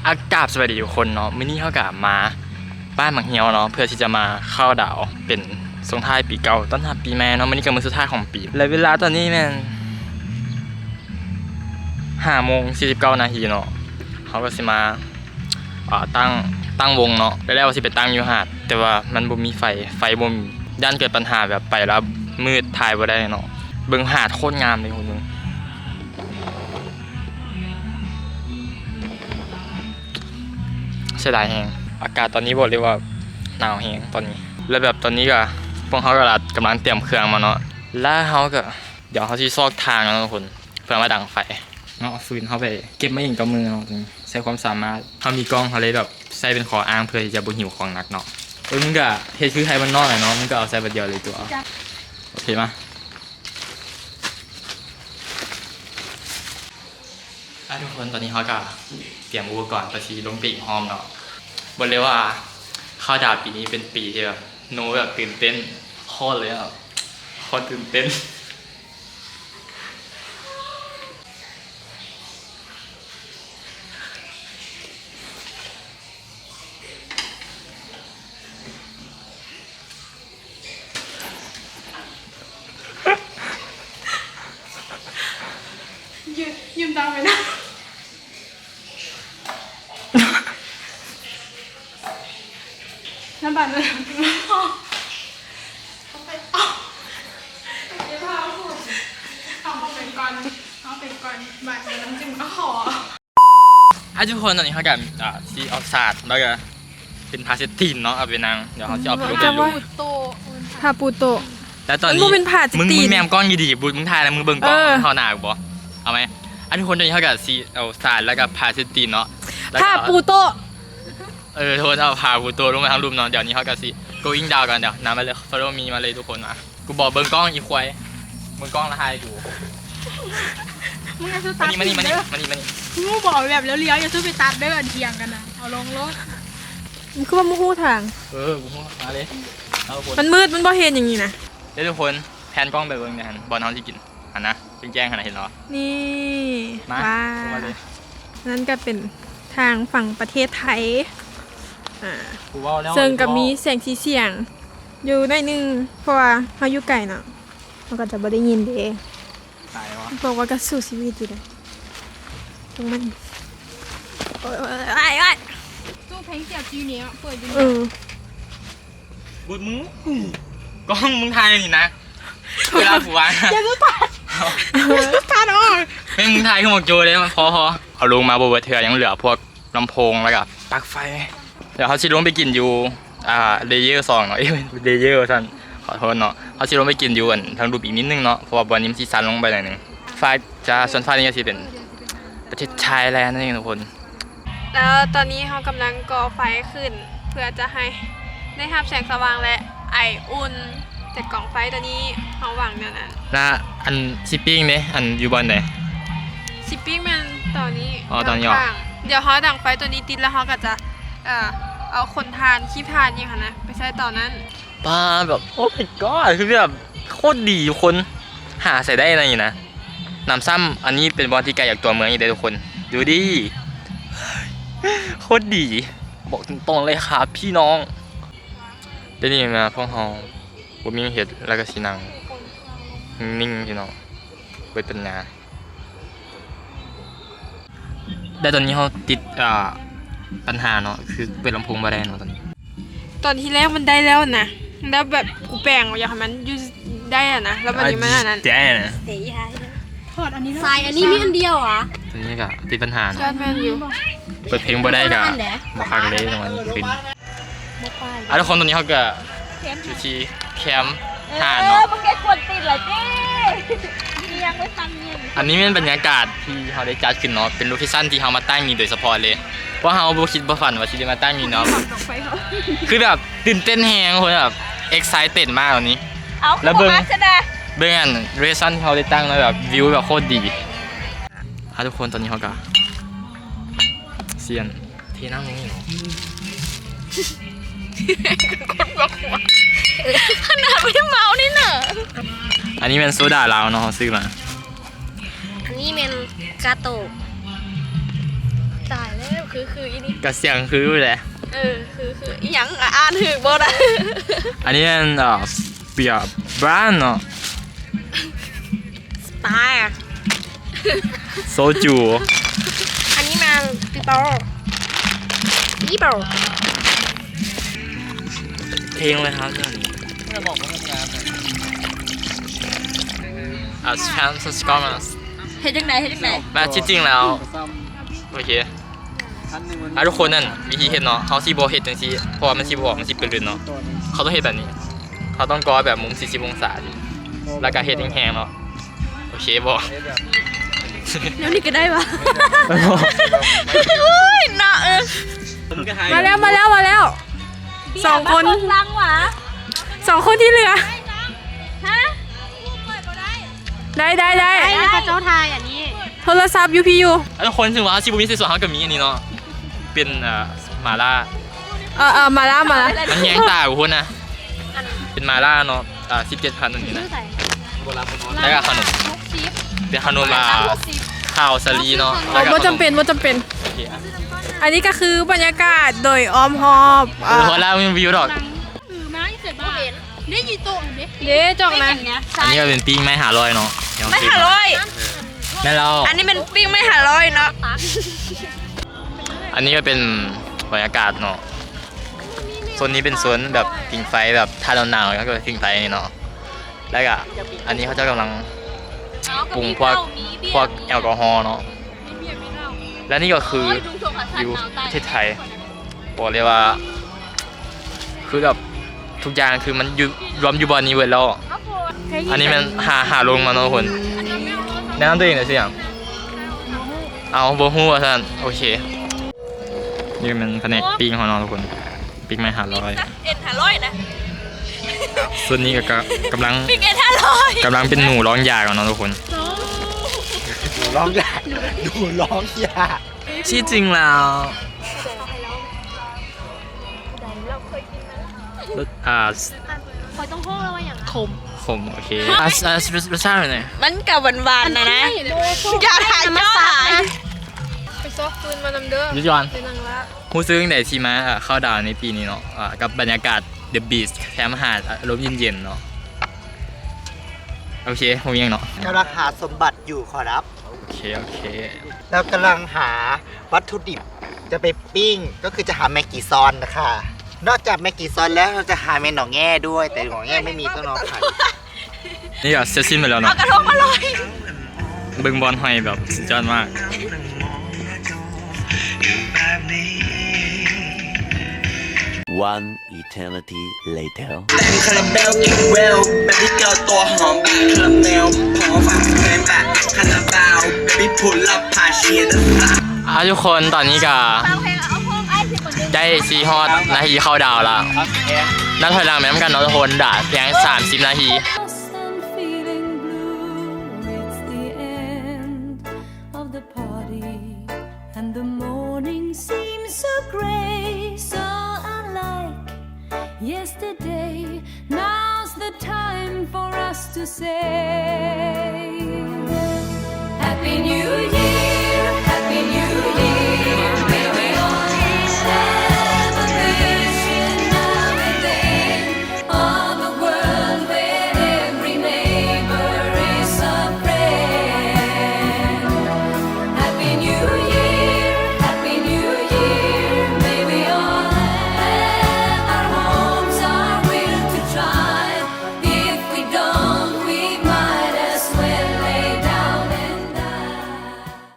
ອາ ກາບສະບາຍດີທຸກຄົນເນາະ, ມື້ນີ້ເຮົາກະມາບ້ານໝາກຮຽວເນາະ ເພື່ອທີ່ຈະມາເຂົ້າດາວເປັນສົ່ງທ້າຍປີເກົ່າ ຕ້ອນຮັບປີໃໝ່ເນາະ. ມື້ນີ້ກະມື້ສຸດທ້າຍຂອງປີ ແລະ ເວລາຕອນນີ້ແມ່ນຫ້າໂມງສີ່ສິບເກົ້ານາທີເນາະ. ເຮົາກະຊິມາ ອາ ຕັ້ງ ຕັ້ງວົງເນາະ, ແລ້ວວ່າຊິໄປຕັ້ງຢູ່ຫາດ ແຕ່ວ່າມັນບໍ່ມີໄຟ ໄຟບໍ່ມີ ຢ້ານເກີດບັນຫາແບບໄປແລ້ວມືດ ຖ່າຍບໍ່ໄດ້ເນາະ. ເບິ່ງຫາດໂຄດງາມເລີຍທຸກຄົນ ເສຍດາຍແຮງ. ອາກາດຕອນນີ້ບອກເລີຍວ່າໜາວແຮງຕອນນີ້ ແລະ ແບບຕອນນີ້ກະ ພວກເຮົາກະກຳລັງຕຽມເຄື່ອງມາເນາະ ແລະ ເຮົາກະ ດຽວເຮົາຊິຊອກທາງເນາະທຸກຄົນ ເພື່ອມາດັງໄຟເນາະ. ເອົາຟືນເຮົາໄປເກັບມາເອງກັບມືເນາະ, ໃຊ້ຄວາມສາມາດ ເຮົາມີກ້ອງ ເຮົາເລີຍແບບໃຊ້ເປັນຂໍ້ອ້າງເພື່ອທີ່ຈະບໍ່ຫິ້ວຂອງໜັກເນາະ. ເອີ ມຶງກະເຮັດຄືໄທບ້ານນອກແຫຼະເນາະ, ມຶງກະເອົາໃສ່ບາດດຽວເລີຍຕົວະ. ໂອເຄ ມາ. ອາ ທຸກຄົນ ຕອນນີ້ເຮົາກະຕຽມອຸປະກອນເພື່ອຊິລົງໄປອີກຮອບເນາະ. ບອກເລີຍວ່າເຂົ້າດາວປີນີ້ເປັນປີທີ່ແບບ ໂນ ແບບຕື່ນເຕັ້ນໂຄດເລີຍອະ ໂຄດຕື່ນເຕັ້ນ. ຢືມ ຢືມຕາໄປນະ ນຳບາດເລີຍ ເອົາໄປ ເອົາ ເອົາໄປກ່ອນ ເອົາໄປກ່ອນ ບາດນີ້ນ້ຳຈິ້ມກໍຂໍ. ອາ ທຸກຄົນ ຕອນນີ້ເຮົາກະ ອາ ຊິເອົາສາດ ແລ້ວກະເປັນຜ້າເຊັດຕີນເນາະ ເອົາໄປນັ່ງ. ດຽວເຮົາຊິເອົາໄປລົງ ຜ້າປູໂຕະ ແລ້ວຕອນນີ້ ມັນບໍ່ແມ່ນຜ້າເຊັດຕີນ ມຶງແນມກ້ອງດີໆ ບຸດ ມຶງຖ່າຍແລ້ວ ມຶງເບິ່ງກ້ອງ ເອີ ເຂົ້າໜ້າກູບໍ່? ເອົາໃໝ່. ອາ ທຸກຄົນ ຕອນນີ້ເຮົາກະຊິເອົາສາດ ແລ້ວກະຜ້າເຊັດຕີນເນາະ ແລ້ວກະ ຜ້າປູໂຕະ ເອີ ໂທດ ເອົາຜ້າປູໂຕະລົງໄປທາງລຸ່ມເນາະ. ດຽວນີ້ເຮົາກະຊິ going down ກ່ອນ. ດຽວນຳມາເລີຍ follow me ມາເລີຍທຸກຄົນ. ມາ ກູບອກເບິ່ງກ້ອງອີ່ຄວາຍ ເບິ່ງກ້ອງລະຫາຍກູ ມຶງຢ່າສູ່ຕັດ ມານີ້ ມານີ້ ມານີ້ ມານີ້ ມານີ້. ກູບອກແບບລ້ຽວໆ ຢ່າສູ່ໄປຕັດເດີ ອັນຖຽງກັນນະ ເອົາລົງໂລດ. ມັນຄືວ່າບໍ່ຮູ້ທາງ ເອີ ບໍ່ຮູ້ ມາເລີຍ ເອົາຄົນ ມັນມືດ ມັນບໍ່ເຫັນຫຍັງນີ້ນະ. ເດີທຸກຄົນ ແພນກ້ອງໄປເບິ່ງແດ່ຫັ້ນ ບ່ອນເຮົາຊິກິນຫັ້ນນະ ແຈ້ງໆຫັ້ນນະ ເຫັນບໍ່? ນີ້ ມາ ວ້າ ລົງມາເລີຍ. ນັ້ນກະເປັນທາງຝັ່ງປະເທດໄທ ອາ ເຊິ່ງກະມີສຽງສີສຽງຢູ່ໜ້ອຍໜຶ່ງ ເພາະວ່າເຮົາຢູ່ໄກເນາະ ເຮົາກະຈະບໍ່ໄດ້ຍິນເດ້. ຕາຍແລ້ວ ບອກວ່າກະສູ້ຊີວິດຢູ່ເດ້ ພວກມັນ ໂອ້ຍ ໂອ້ຍ ໂອ້ຍ ໂອ້ຍ. ຕູ້ເພງຈຽວຈີນີ້ເປີດຢູ່ ເອີ ບຸດ ມຶງ ກ້ອງມຶງຖ່າຍນີ້ນະ ເວລາກູວ່າ ຢ່າສູ່ຕັດ ຕັດອອກ. ແມ່ງມຶງຖ່າຍຄືໝາກໂຈເດ້ ພໍ ພໍ ເອົາລົງມາບໍ່ເບິດເທື່ອ ຍັງເຫຼືອພວກ ລຳໂພງ ແລ້ວກະປລັກໄຟ. ດຽວເຮົາຊິລົງໄປກິນຢູ່ ອ່າ ເລເຢີສອງເນາະ ເອີ ເລເຢີວ່າຊັ້ນ ຂໍໂທດເນາະ. ເຮົາຊິລົງໄປກິນຢູ່ ອັນ ທາງລຸ່ມອີກນິດໜຶ່ງເນາະ ເພາະວ່າບ່ອນນີ້ມັນຊິຊັນລົງໄປໜ້ອຍໜຶ່ງ. ຝ່າຍ ຈາ ສ່ວນຝ່າຍນີ້ກະຊິເປັນປະເທດໄທແລນນັ້ນເອງທຸກຄົນ. ແລ້ວຕອນນີ້ເຮົາກຳລັງກໍ່ໄຟຂຶ້ນ ເພື່ອຈະໃຫ້ໄດ້ຮັບແສງສະຫວ່າງ ແລະ ໄອອຸ່ນຈາກກອງໄຟໂຕນີ້ ເຮົາຫວັງແນວນັ້ນ. ລະອັນຊິປີ້ງເດ ອັນຢູ່ບ່ອນໃດ? ຊິປີ້ງແມ່ນຕອນນີ້. ອໍ ຕອນນີ້ເຫາະ. ດຽວເຮົາດັງໄຟໂຕນີ້ຕິດ ແລ້ວເຮົາກະຈະ ເອີ ເອົາຂົນຖ່ານ ຄີບຖ່ານຫຍັງຫັ້ນນະ ໄປໃສ່ຕອນນັ້ນ. ປາ ແບບ ໂອ້ມາຍກອດ ຄືແບບໂຄດດີທຸກຄົນ ຫາໃສ່ໄດ້ນະນີ້ນະ. ນຳຊ້ຳ ອັນນີ້ເປັນບ່ອນທີ່ໄກຈາກຕົວເມືອງອີກເດ້ທຸກຄົນ ດູດີ ໂຄດດີ ບອກຕົງໆເລີຍຄ່າພີ່ນ້ອງ. ດຽວນີ້ມາພວກເຮົາບໍ່ມີຫຍັງເຮັດ ແລ້ວກະຊິນັ່ງນິ່ງໆ ພີ່ນ້ອງ ເບິດປັນຍາ. ແຕ່ຕອນນີ້ເຮົາຕິດ ອ່າ ບັນຫາເນາະ ຄືເປີດລຳໂພງບໍ່ໄດ້ເນາະຕອນນີ້. ຕອນທີແລກມັນໄດ້ແລ້ວນະ ແລ້ວແບບກູແປງຢາກໃຫ້ມັນຢູ່ໄດ້ຫັ້ນນະ ແລ້ວບາດນີ້ມັນອັນນັ້ນ ສາຍອັນນີ້ມີອັນດຽວຫວາ? ຕອນນີ້ກະຕິດບັນຫາເນາະ ແມ່ນຢູ່ ເປີດເພງບໍ່ໄດ້ກະບໍ່ຄັກເລີຍ ປະມານນີ້. ອ່າ ທຸກຄົນ ຕອນນີ້ເຮົາກະຢູ່ທີ່ແຄມຫາດເນາະ. ເອີ ມຶງແກກວນຕີນລະຕິ ຍັງບໍ່ທັນມີ. ອັນນີ້ແມ່ນບັນຍາກາດທີ່ເຮົາໄດ້ຈັດຂຶ້ນເນາະ ເປັນໂລເຄຊັນທີ່ເຮົາມາຕັ້ງນີ້ໂດຍສະເພາະເລີຍ ເພາະເຮົາບໍ່ຄິດບໍ່ຝັນວ່າຊິໄດ້ມາຕັ້ງນີ້ເນາະ. ຄືແບບຕື່ນເຕັ້ນແຮງ ຄົນແບບ excited ມາກຕອນນີ້. ແລ້ວເບິ່ງ ເບິ່ງອັນ location ທີ່ເຮົາໄດ້ຕັ້ງເນາະ ແບບວິວແບບໂຄດດີ. ອ່າ ທຸກຄົນ ຕອນນີ້ເຮົາກະ ສ່ຽນ ເທນ້ຳລົງນີ້ເນາະ ຄົນບໍ່ຄວນ ຂະໜາດບໍ່ໄດ້ເມົານີ້ນະ. ອັນນີ້ແມ່ນໂຊດາລາວເນາະ ເຮົາຊື້ມາ. ອັນນີ້ແມ່ນກາໂຕະ. ຕາຍແລ້ວ ກ ຄື ຄືອີນີ້ ກະສຽງຄືແຫຼະ. ເອີ ຄື ຄືອີຫຍັງ ອ່ານຖືກບໍ່ນະ? ອັນນີ້ແມ່ນ ເອີ ເບຍ brand ເນາະ. Style ໂຊຈູ. ອັນນີ້ແມ່ນ Bebo Bebo ເພງເລີຍຄັບ. ເຮັດຈັ່ງໃດ ເຮັດຈັ່ງໃດ? ແບບທີ່ຈິງແລ້ວ ໂອເຄ ອ່າ ທຸກຄົນນັ້ນ ວິທີເຮັດເນາະ ເຮົາຊິບໍ່ເຮັດຈັ່ງຊີ້ ເພາະວ່າມັນຊິບໍ່ອອກ ມັນຊິປຶດເນາະ. ເຮົາຕ້ອງເຮັດແບບນີ້ ເຮົາຕ້ອງກໍແບບມຸມສີ່ສິບອົງສາ ແລ້ວກະເຮັດແຮງໆເນາະ. ໂອເຄບໍ່? ແນວນີ້ກະໄດ້ຫວາ? ໂອ້ຍເນາະ ເອີ ມາແລ້ວ ມາແລ້ວ ມາແລ້ວ ສອງຄົນ ສອງຄົນທີ່ເຫຼືອ. ຮະ? ໄດ້ ໄດ້ ໄດ້ ໄດ້ ເຂົາເຈົ້າຖ່າຍອັນນີ້ ໂທລະສັບຢູ່ພີ້ຢູ່. ອ່າ ທຸກຄົນ ເຊິ່ງວ່າເຮົາຊິບໍ່ມີໃສ່ສ່ວນ ເຮົາກະມີອັນນີ້ເນາະ ເປັນ ເອີ ໝາລ່າ. ເອີ ເອີ ໝາລ່າ ໝາລ່າ ມັນແຍງຕາພຸ້ນນະ. ເປັນໝາລ່າເນາະ ອ່າ ສິບເຈັດພັນອັນນີ້ນະ. ແລ້ວກະຂະໜົມ ເປັນຂະໜົມ ອ່າ ຄາວສາລີເນາະ. ບໍ່ຈຳເປັນ ບໍ່ຈຳເປັນ. ໂອເຄ ອ່ະ ອັນນີ້ກະຄືບັນຍາກາດໂດຍອ້ອມຮອບ ເອີ ເອີ ເພາະລາວມີວິວດອກ. ເດ້ ເດ້ ຈອກນະ. ອັນນີ້ກະເປັນປີ້ງໄມ້ຫ້າຮ້ອຍເນາະ. ໄມ້ຫ້າຮ້ອຍ ແມ່ນແລ້ວ ອັນນີ້ແມ່ນປີ້ງໄມ້ຫ້າຮ້ອຍເນາະ. ອັນນີ້ກະເປັນບັນຍາກາດເນາະ. ໂຊນນີ້ເປັນໂຊນແບບຜິງໄຟ ແບບຖ້າໜາວໆ ກະເປັນຜິງໄຟນີ້ເນາະ. ແລ້ວກະອັນນີ້ເຂົາເຈົ້າກຳລັງປຸງພວກ ພວກແອລກໍຮໍເນາະ. ແລະນີ້ກະຄືຢູ່ປະເທດໄທ ບອກເລີຍວ່າ ຄືແບບທຸກຢ່າງຄືມັນຢູ່ ລວມຢູ່ບ່ອນນີ້ເບິດແລ້ວ. ອັນນີ້ແມ່ນຫາ ຫາລົງມາເນາະທຸກຄົນ. ແນະນຳຕົວເອງແດ່ ຊື່ຫຍັງ? ເອົ້າ ບໍ່ຮູ້ວ່າຊັ້ນ. ໂອເຄ ນີ້ກະແມ່ນພະແນກປີ້ງເຮົາເນາະທຸກຄົນ. ປີ້ງໄມ້ຫ້າຮ້ອຍ ເອັນຫ້າຮ້ອຍນະ. ສ່ວນນີ້ກະ ກະ ກຳລັງ ປີ້ງເອັນຫ້າຮ້ອຍ ກຳລັງເປັນໜູລອງຢາເນາະທຸກຄົນ. ໜູລອງຢາ ໜູລອງຢາ. ທີ່ຈິງແລ້ວ ອ່າ ຂ້ອຍຕ້ອງຮ້ອງວ່າຫຍັງ? ຂົມ ຂົມ ໂອເຄ. ອ່າ ອ່າ ລົດຊາດເປັນໃດ? ມັນກະຫວານໆນະນະ. ຢ່າຖ່າຍ ຢ່າຖ່າຍ. ໄປຊອກຟືນມານຳເດີ ຢຸດກ່ອນ. ໄປນັ່ງລະ ຮູ້ສຶກຈັ່ງໃດທີ່ມາ ເອີ ເຂົ້າດາວໃນປີນີ້ເນາະ ເອີ ກັບບັນຍາກາດ The Beach ແຄມຫາດ ອາລົມເຢັນໆເນາະ. ໂອເຄ ບໍ່ມີຫຍັງເນາະ. ກຳລັງຫາສົມບັດຢູ່ຂໍຮັບ. ໂອເຄ ໂອເຄ ລາວກຳລັງຫາວັດຖຸດິບຈະໄປປີ້ງ ກະຄືຈະຫາແມັກກີຊອນນະຄະ. ນອກຈາກແມັກກີຊອນແລ້ວ ເຮົາຈະຫາແມ່ໜໍ່ແງ່ດ້ວຍ ແຕ່ໜໍ່ແງ່ໄມ່ມີ ຕ້ອງລອງຫາ. ນີ້ກະເສັດສິ້ນໄປແລ້ວເນາະ. ເອົາກະທົງມາລອຍ. ເບິ່ງບ່ອນຫ້ອຍແບບສຸດຍອດມາກ. One eternity later. ອ່າ ທຸກຄົນ ຕອນນີ້ກະໃກ້ຊິຮອດນາທີເຂົ້າດາວລະ. ນັບຖອຍຫຼັງໄປນຳກັນເນາະທຸກຄົນ ດາ ພຽງສາມສິບນາທີ. Lost and feeling blue, it's the end of the party, and the morning seems so grey, so unlike yesterday. Now's the time for us to say Happy New Year.